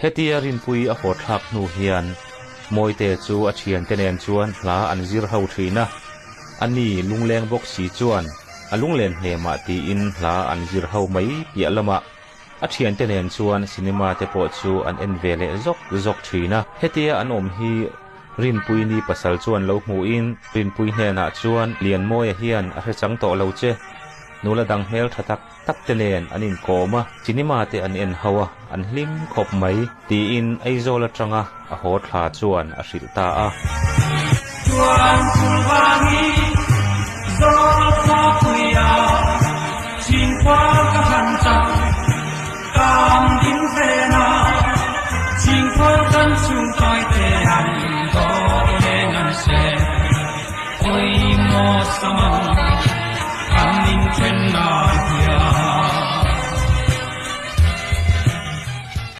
Hetia Rinpuii a haw thlak hnu hian Mawite chu a thiante nen chuan hla an zir ho thin a, a ni lungleng bawk si chuan a lunglen hle mah tiin hla an zir ho mai piah lamah a thiante nen chuan cinema te pawh chu an en ve leh zawk zawk thin a. Hetia an awm hi Rinpuii ni pasal chuan lo hmuhin Rinpuii hnenah chuan Lianmawia hian a hrechang tawh lo che, nula dang hmel tha tak tak te nen an inkawm a, cinema te an en ho a, an hlim khawp mai, tiin Aizawl atanga a haw thla chuan a hrilh ta a. Chuan chuvangin Zawlkhawpuia chhingkhual.